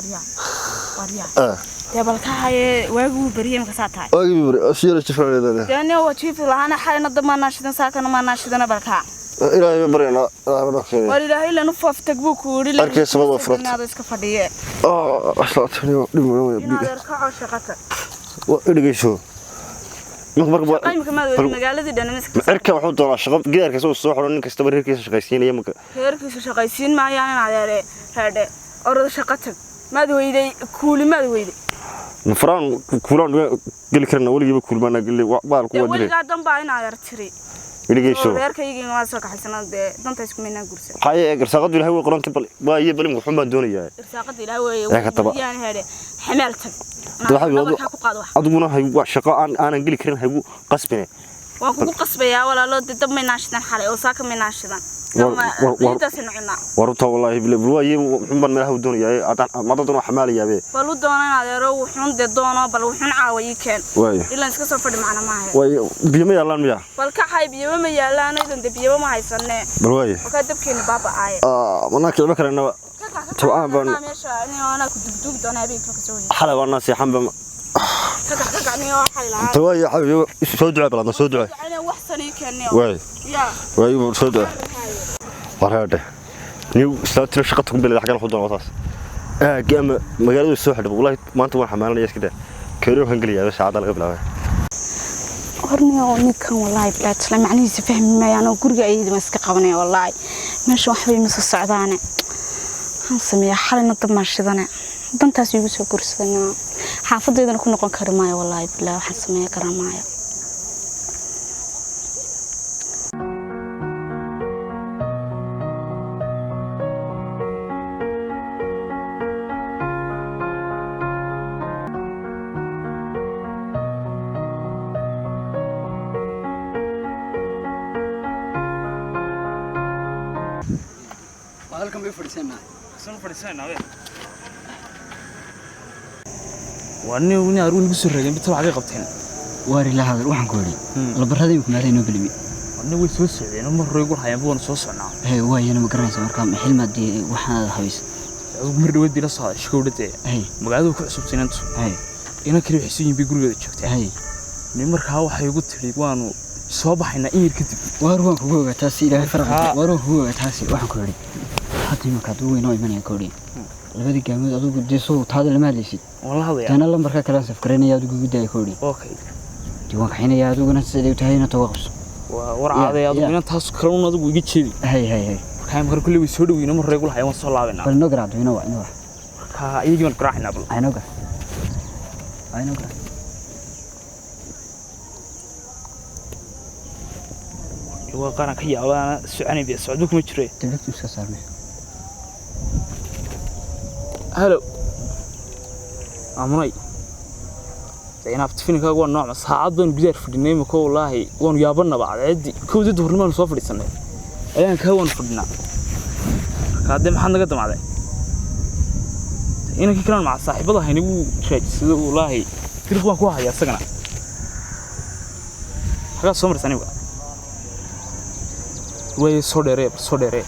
Waryaa, waryaa. Ah. Dee balka haye, waaguu bariyay marka saa tahay. Waagii buri siyara jifradeeda. Dee aniga waa jiifi lahaana, xalayna dab maanaa shidan, saakana maanaa shidana, balkaa. Ilaahay baan baryanaa, ilaahay baan keenay. War ilaahay lanu fooftag buu ku yidhi. Arkaysa ma furat. Inaad iska fadhiye. Ah, aslaatani dhib weyn. Inaad erkaco shaqata. Waa idhigayso marka marka Qaymka maad weli magaaladii dhan iska. Cirka wuxuu doonaa shaqo gidaarkiisa uu soo xiro, nin kastaba reerkiisa shaqaysiinaya marka. Reerkiisu shaqaysiin maayaan in adeere heedhe. Orada shaqo tag. Maad weyday kuuli, maad weyday. Faraan kuulaan geli karna, weligiiba kuulmaana geli baal Dee kuwa dilay. Weligaa dan baa in adeer tiri. Idhigayso. Reerkaygii waa soo kaxaysanaa, dee danta isku maynaan guursan. Haye, irsaaqadu ilaahay way qorantay, bal waa iyo bal wuxuun baan doonayaa. Irsaaqada ilaahay weeye. Ee, ka taba. Yaan heedhe, xamaal tag. Dee waxaa Nabarkaa ku qaad wax. Adiguna hay waa shaqo aan aanan geli karin haygu qasbine. Waan kugu qasbayaa walaalo, dee dab maynaan shidan xalay oo saaka maynaan shidan. Ciidaasaynu cunaa. Warunta wallaahi bil waa iyo wuxuun baan meelaha u doonayaa, adaan madadan waa xamaalayaabe. Bal u doono in adeero, wuxuun dee doono, bal wuxuun caawa ii keen. Waay. Ilaan iska soo fadhi macna maaha. Waay, biyo ma yaalaan miya? Bal ka xay, biyaba ma yaalaan idan, dee biyaba ma haysanee. Bal waay. Wakaa dabkeena baaba'aaye. Ah, manaa kicba karana. Tabcaan baan- Meesha anaa ku dugdugi doona habeenkii marka soo hoyay. Xalay waa naseexan ba. Kakac kakac niyo xalay lahaa. Tawaay xabiibi, soo ducee, bal soo ducee. Ducayna wax san ii keenay. Waay. Yaa. Waay, soo ducee. Wareedhe niw islaantina shaqa tugun bilaa xagan ku doona taas aag ama magaalada soo xidhay. Wallahi maanta waan xamaalanaya, iska daa keero hangeliyaa saacada laga bilaabay. Horniyo ninkan wallaahi bilaad macnihiisa fahmi maayaan oo guriga ayadii ma iska qabanaya. Wallaahi meesha waxba ima soo socdaane, waxaan sameeyaa? Xalayna dab maan shidane, dantaas igu soo guursadanaa, xaafadeydana ku noqon kari maayo. Wallaahi bilaa waxaan sameeya garan maayo. Waa halkan bay fadhiisanaa. Waa nin nin aruun igu soo raageen bita waxay qabteen. Waar ila hadal, waxaan ku idhi labaradii ku meelay noo bilimi. Nin way soo socdeen mar hore igu hayaan buuna soo socnaa. Hey, waayana ma garanaysa markaa ma xilmaad dee waxaad habaysa. Adigu mar dhaweed bila soo shkowdhade. Hey. Magaaladu ku cusub sinantu. Hey. Ina kale waxay soo yihiin bay gurigeeda joogtaa. Hey. Nin markaa waxay igu tiri waanu soo baxaynaa in yar kadib. Waar waan kugu ogaa taasi, ilaahay faraq. Haa. Waar waan kugu ogaa taasi, waxaan ku idhi hadda imanka hadduu weynoo imanaya ka odhi labadii gaamood adigu dee soo taada lama hadlaysid. Waan la hadlayaa. Taana lambarka kale aan safgaranaya, adigu igu daaya ka odhi. Okay. Dee waan kaxaynaya, adiguna siday u tahayna toga qabso. Waa war caaday adigu. Yeah. Inan taas kale un adigu iga jeedi. Hay hay hay. Markaa marka kulli way soo dhaweeyeen mar hore igu hayaan, waan soo laabaynaa. Bal inoo garaacdo, inoo waa inoo waa. Markaa iyagii baan garaacaynaa bal. Aynoo garaac, aynoo garaac. Waa qaran ka yaabaana soconay biyo socdo kuma jiro. Dawladdu iska saarmay. Halo, amunay inaad tifinkaagu waa nooc saacad baan gudaar fadhinay imika, wallaahi waanu yaabanaba, cadceeddii kowdii duhurnimaanu soo fadhiisanay ayaan kaa waanu fadhinaa. Markaa dee maxaad naga damacday? Inankii kalaan maca saaxiibada hayna wuu raajisado, wallaahi diriq baan ku hayaa isagana. Xagaa soo maraysa aniga waaye, soo dheeree bal, soo dheeree.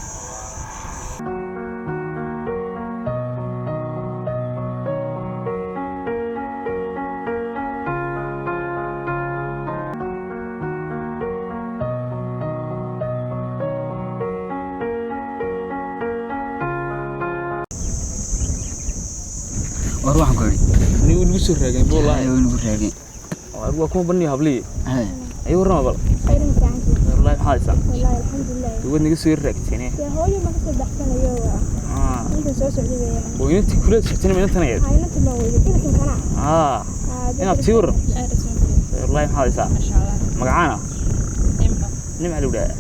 War waxaan ku idhi Anigu nagu soo raageen wallaahi. Way nagu raageen. Waa kuma baniyo habliyi. Hay. Ay warrama bal. Wallaahi maxaa haysaa? Wallaahi alxamdulilah. Waad naga soo raagteen. Dee hooyo ma kasoo baxsanayo, ah inta soo socday weeyaan. Oo inantii kula socotay ma inantan ayaad? Haa, inantan baan weyday inankan kana. Ah, inaad tii waran. Wallaahi maxaa haysaa? Magacaana nimca lagu dhahaa,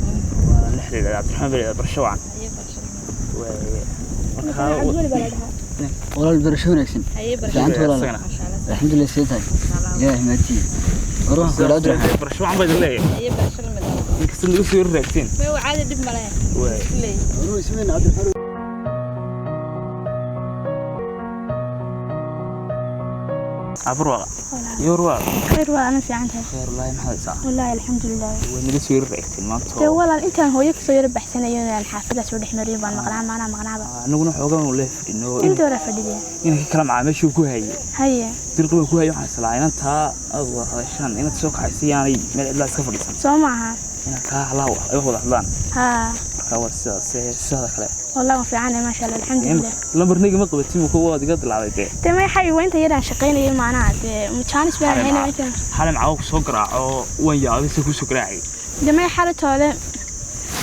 waa lix la yidhahdaa, Cabdiraxmaan baa la yidhahdaa, barasho wacan. Waaye markaa Cabdiweli baa la dhahaa. Walaal, barasho wanaagsan, gacanta walaal. Isagana. Alxamdulilah, see tahay, ilaahay mahadsiiye. War waxaan ku idhi Cabdiraxmaan Barasho wacan baa idin leeyahay, inkasta naga soo raagteen. Waaye. Aburwaqa. Yoor waa. Khayr waa ana fiican tahay. Khayr wallaahi, maxaad haysaa? Wallaahi alxamdulilah. Way naga soo yar raacteen maanta. Dee walaal, intaan hooyo kasoo yara baxsanayo inaan xaafadda soo dhex mariyo baan maqnaa, maanaa maqnaaba. Anaguna xoogaa baan leeh fadhino. Inta hore fadhideen. Inanka kala macaamiishuu ku hayay. Haye. Dirqi baa ku hayay, waxaan islaa inantaa aad wada hadashaan, inanta soo kaxaysa yaanay meel cidlaa iska fadhiisan. Soo maaha. Inaan kaa halaa ay wax wada hadlaan. Haa. Marka waa sidaas, sidaada kale. Wallaahi waan fiicanahay, maasha Allah, alxamdulilah. Lambarnayga ma qabatin, ko waad iga dilaacday dee. Dee may xabi, waa inta yaraan shaqaynayay maanaha dee jaanis baan haynay intaan. Xalay macaawo ku soo garaaco, waan yaabay se ku soo garaacay. Dee may xalatooda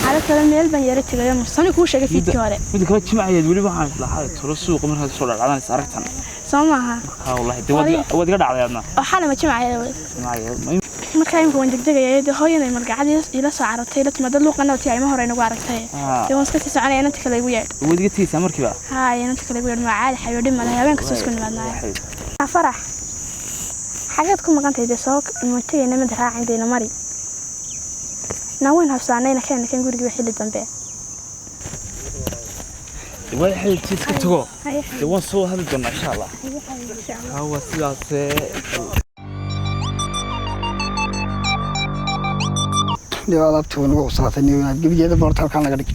xalatooda meel baan yara tegayo, sani kuu sheegay fiidkii hore. Midda kale jimcayeed weliba waxaan islaa xalay tolo suuqa markaad soo dhacdaadanaysa aragtan. Soo maaha. Marka wallaahi dee waad iga dhacday adna. Oo xalay ma jimcayeed wey. Jimcayeed. Markaa imika waan degdegaya, dee hooyanay margacadii ila soo carartay ila timaada luuqana tii ayma hore inagu aragtay. Dee waan iska sii soconaya, inanta kale igu yeedh. Waad iga tegaysaa markiiba? Haa, inanta kale igu yeedh, maa caadi xayo dhib malahay, habeen kastoo isku nimaadnaayo. Farax, xageed ku maqantahay? Dee soo ma tegayna mid raacin deyna mari. Naa wayn habsaanayna keena kan gurigiiba xilli dambe. Way xabiibti, iska tago. Dee waan soo hadli doonaa insha Allah. Haa, waa sidaas. Dee alaabta waa nagu cuslaatay gebigeeda boorta halkaan laga dhig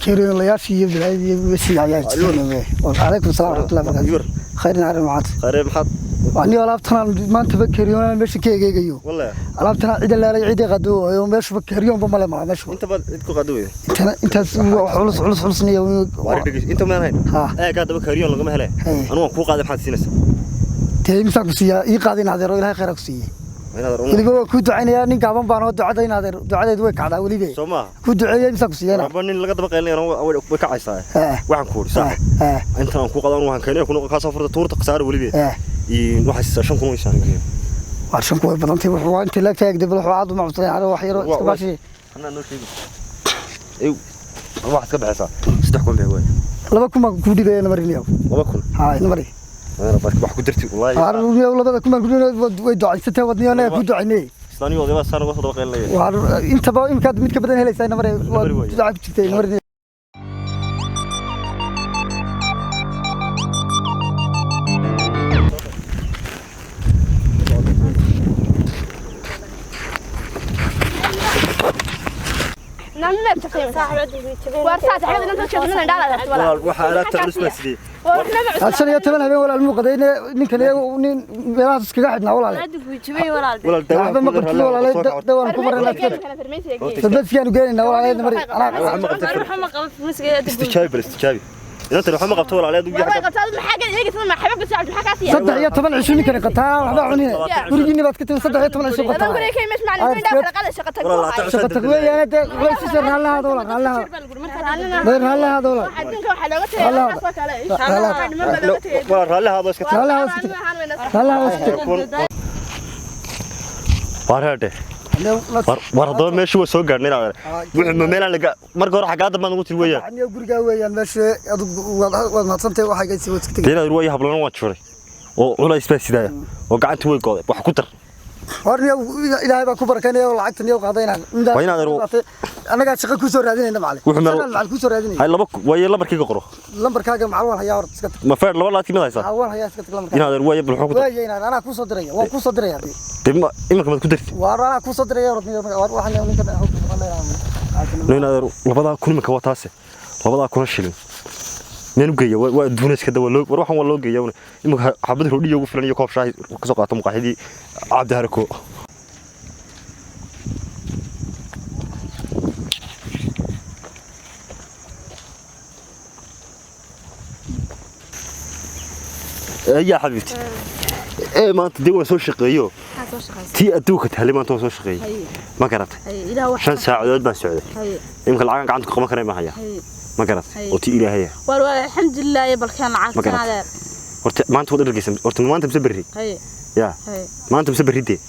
keeriyolayaashii iyo bilaayadii iyo wixii ayaa jirtay. Calaykum salaam waraxmatullahi wabarakaatu. Khayr naar macaad. Khayr, maxaad? Ani alaabtan maanta keeriyoon meesha ka egeegayo. Wallahi. Alaabtan cid laalay cid qado oo meesha keeriyoonba male mala meesha. Inta baad cid ku qado wey. Intaas wax culus culus culus niyo. Waar dhigis inta ma hayn. Ha. Ee ka daba keeriyoon lagama hele. Anu waan ku qaaday, maxaad siinaysaa? Tee imsa ku siiya ii qaadin adeero, Ilaahay khayr ku siiye. Weliba waa ku ducaynayaa, nin gaaban baan oo ducada in adeer ducadeedu way kacdaa weliba. Soo maaha. Ku duceeyay imsa ku siiyana. Rabo nin laga daba qaylinayana way kacaysaa. Waxaan ku uri saaxib. Inta aan ku qadan waxaan keenay ku noqon ka soo furta tuurta khasaar weliba. Waxay siisaa 5,000 oo isaan. Waa 5,000 way badantay, wuxuu waa inta laagta eegday bal wuxuu aad u macusay hada wax yar iska baashi. Anaa noo sheegi. Ey, waxaad ka baxaysaa 3,000 bay way. 2,000 baan ku dhibay namar niyow. 2,000. Haa, namar. Ana wax ku dirtay wallahi. Waar niyow, 2,000 baan ku dhibay, way ducaysatay wadniyo anaga ku ducaynay. Islaaniyo odayba saan uga soo daba qaylinaya. Waar intaba imkaad mid ka badan helaysaa namar, waa duca ku jirtay namar. Waxa alaabta culus baa sidee? 15 habeen walaal muu qadayne ninkan iyagu nin meelahaas iskaga xidhnaa walaale. Walaal dawaa waxba ma qabtid walaale, dawaan ku marnaa farmasigaanu geenaynaa walaale namari anaa. Istijaabi bal istijaabi. Inanta waxa ma qabto walaale adigu. 13 cisho ninkani qataa, waxba cunine gurigiinni baad ka timi, 13 cisho qataa shaqa tag weeyaane. Dee culaysiisa raallahaada walaal, raallahaada dee, raallahaada walaal. Walaal raallahaada iska tag. Raallahaada iska tag, raallahaada iska tag. Waar war haddaba meeshu waa soo gaadhnay inaad wuxuu ma meelaan laga marka hore xaggaa dambe ugu tiri weeyaan. Aniga gurigaa weeyaan meesha, adigu waad mahadsantahay, waxaa gaysi waad iska dee tegay. Inaad waa hablana waan jiray oo culays baa sidaaya oo gacantii way gooday, wax ku dar. Hor niyow, Ilaahay baa ku barakaynaya oo lacagta niyow qaadaynaan. Waa inaad annagaa shaqa ku soo raadinayna macalin. Wuxuu meel- Shaqaan macalin ku soo raadinayna. Hay laba waaye lambarkayga qoro. Lambarkaaga macalin waan hayaa, horta iska tag. Ma feer laba laati mid haysaa? Haa, waan hayaa, iska tag lambarkaaga. Inaad waaye bal wuxuu ku dar. Waaya inaad anaa kuu soo diraya, waan kuu soo diraya dee. Dee ma iminka maad ku darti? Waar anaa kuu soo diraya horta niyow, waar waxaan niyow ninkan No inaad 2,000 iminka waa taase 2,000 shilin meen u geeya waa adduuna iska dawa loo war waxaan waa loo geeya iminka xabad roodhiyo ugu filan iyo koob shaahi ka soo qaato muqaaxidii Cabdi Harako. Yaa xabiibti, ee maanta dee waan soo shaqeeyo, tii adduunka tahlay maanta waan soo shaqeeyey, ma garatay? 5 saacadood baan socday, iminka lacagan gacanta ku qaban karay ma hayaa, ma garatay? Oo tii Ilaahaya. Waar waa alxamdulilah, balkaan Ma lacagtan garatay? adeer. Horta maanta waad dhargeysa, horta maanta mise berri? Yaa maanta mise berri dee?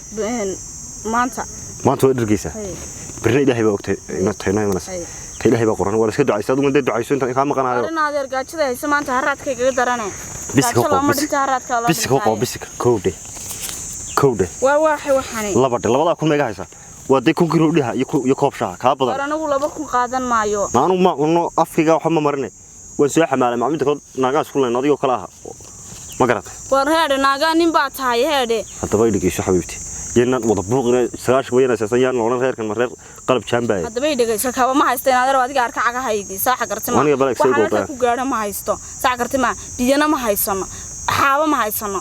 Maanta. Maanta waad dhargeysaa, berrina Ilaahay baa ogtay inaad tahay noo imanaysa, ta Ilaahay baa qoran, waa la iska ducaysa, adigu dee ducayso intaan kaa maqanayo. Warin adeer, gaajada hayse maanta haraadka igaga darane. Bisika Gaajo qo looma bisika dhinta, haraadka loo bisika qo dhintaaye. Bisika kowdhe kowdhe. Waa waxay waxani. Laba dhe, 2,000 meega haysaa, waa dee 1,000 roodhiha iyo iyo koob shaaha kaa War badan. Anigu 2,000 qaadan maayo. Ma anu ma cuno afkayga waxba ma marine, waan soo xamaalay macmiinta kale naagaan isku leyn adigoo kale aha. Ma garatay? War heedhe, naagaa nin baa tahay, heedhe. Haddaba i dhegeyso, xabiibti, yeenan wada buuqina 90 wayna saasan yaan odhan reerkan ma reer qalab jaambaaya. Haddaba i dhegeyso, kaba ma haysto inaad adiga arka cagahaygii, saaxa garti ma? Aniga bal soo waxaan halka goobaa. Ku gaadho ma haysto, saaxa garti ma? Biyana ma haysano, xaabo ma haysano.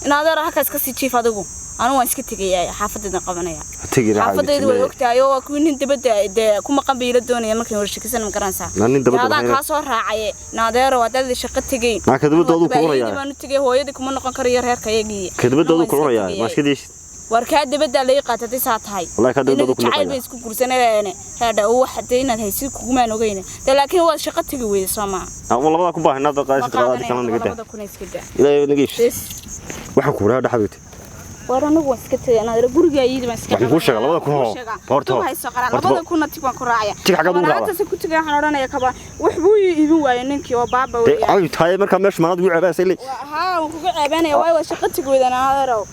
Inaad halkaas ka sii jiif adigu, anigu waan iska tegayaa, xaafadaydan qabanaya. Tegina. Xaafadaydu way ogtahay oo waa kuwii nin dibadda dee ku maqan bay ila doonaya markay warshakisan, ma garanaysaa? Naa nin dibadda adaan waxay- kaa soo raacaye naadeero, haddaad shaqo tegayn. Naa ka dibadda aduu ku Ayeydii cunayaa. baan u tegay, hooyadii kuma noqon karayo reerkayagii. Ka dibadda aduu ku cunayaa, ma iska deysid? War kaa dibadda laga qaatay hadday saa tahay. Wallahi kaa dibadda aduu ku jacayl liqaya. Bay isku guursanayeen heedha, oo wax dee inaad haysid kugumaan ogeyne dee, laakiin waad shaqo tegi weyda, soo maaha? Ama labadaa ku baahan inaad Ma qaadaysid, qaadada qaadanaya kalena naga daa. 2,000 iska daa. Ilaahay naga iibso. Bes. Waxaan ku raadha, xabiibti. War anigu waan iska tegay inaad guriga ayidi baan iska Waxaan kuu sheegaa, 2,000 Kuu hoo. sheegaa. Horta hoo. Dub hayso qaraan. Horta 2,000-na tig baan ku raacaya. Tig xaggaad ugu raacdaa? La'aantaas ku tegay, waxaan odhanaya kaba wax buu ii iibin waayay ninkii oo baaba Dee weeyaan. xabiibti, haye, markaa meesha maanad ugu ceebaysa ilay. Haa, waan kugu ceebanaya, waayo waa shaqo tegi weydaan adeerow.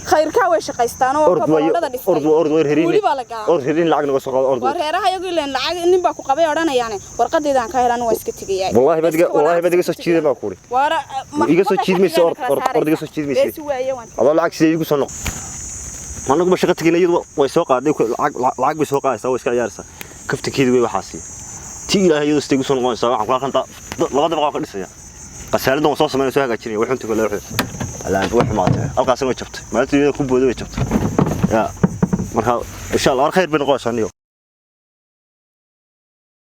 Khayrkaa way shaqaystaan oo Ord way, kabaloodhada dhistay. ord, ord way reerin. Weli baa la galaa. Ord reerin, lacag naga soo qaado, ord. Waa reeraha iyagu ileen lacag nin baa ku qabay odhanayaane, warqadeydaan ka helan, waa iska tegayaa. Wallahi baad iga, wallahi baad iga soo jiiday baa kuuri. Waara Iga soo jiidmaysa, ord, ord, ord, iga soo jiidmaysa. Beesi waaye, waan Adoo lacag sidee igu soo noq? Anagu ba shaqo tegin, iyadu way soo qaaday lacag, lacag bay soo qaadaysaa, way iska ciyaaraysaa. Kaftankeedu way waxaasi. Tii Ilaahay iyadu sidee igu soo noqonaysaa? Waxaan kula qanta laba dabaq waan ka dhisaya. Qasaaladan waan soo samaynaya, soo hagaajinaya, way xunta kale wuxuu. Alaan way xumaatay. Halkaasna way jabtay. Maalintii iyada ku booday way jabtay. Yaa. Marka insha Allah war khayr bay noqonaysaa niyo.